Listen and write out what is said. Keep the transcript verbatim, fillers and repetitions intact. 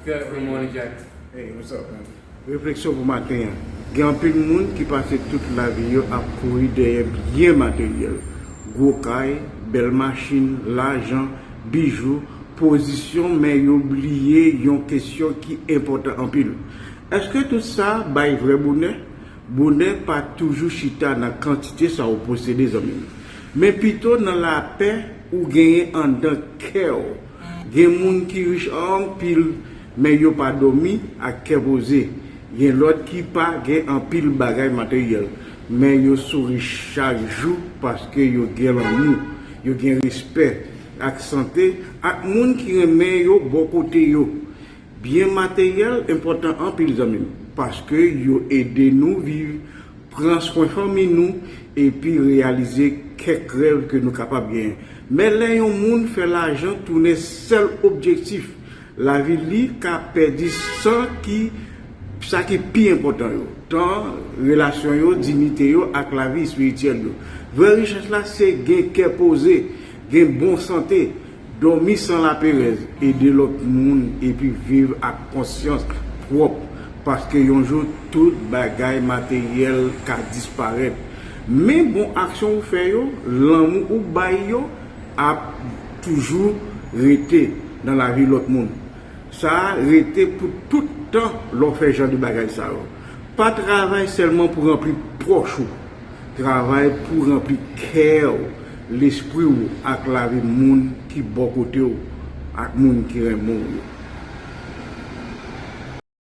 Good morning, Jack. Hey, what's up, man? Refleksyon pou maten an. Gen anpil moun ki pase tout lavi yo ap kouri dèyè byen materyèl. Gwo kay, bèl machin, lajan, bijou, pozisyon, men yo bliye yon kesyon ki enpòtan anpil. Èske tout sa bay vrè bonè? Bonè pa toujou chita nan kantite sa ou posede, zanmi m, men pito nan lapè ou genyen anndan kè w. Gen moun ki rich anpil, men yo pa dòmi ak kè poze. Gen lòt ki pa gen anpil bagay materyèl, men yo souri chak jou paske yo gen lanmou, yo gen respè, ak sante, ak moun ki renmen yo bò kote yo. Byen materyèl enpòtan anpil, zanmi m, paske yo ede nou viv, pran swen fanmi nou, epi reyalize kèk rèv ke nou kapab genyen. Men lè yon moun fè lajan tounen sèl objektif lavi li, ka pèdi san ki sa ki pi enpòtan yo, tan, relasyon yo, diyite yo, ak lavi espirityèl yo. Vrè richès la se gen kè poze, gen bon sante, dòmi san laperèz, ede lòt moun, epi viv ak konsyans pwòp, paske yon jou tout bagay materyèl ka disparèt. Men bon aksyon ou fè yo, lanmou ou bay yo, ap toujou rete nan lavi lòt moun. Sa a rete pou tout tan lè w fè jan de bagay sa yo. Pa travay sèlman pou ranpli pòch ou. Travay pou ranpli kè w, lespri w ak lavi moun ki bò kote w ak moun ki renmen w yo.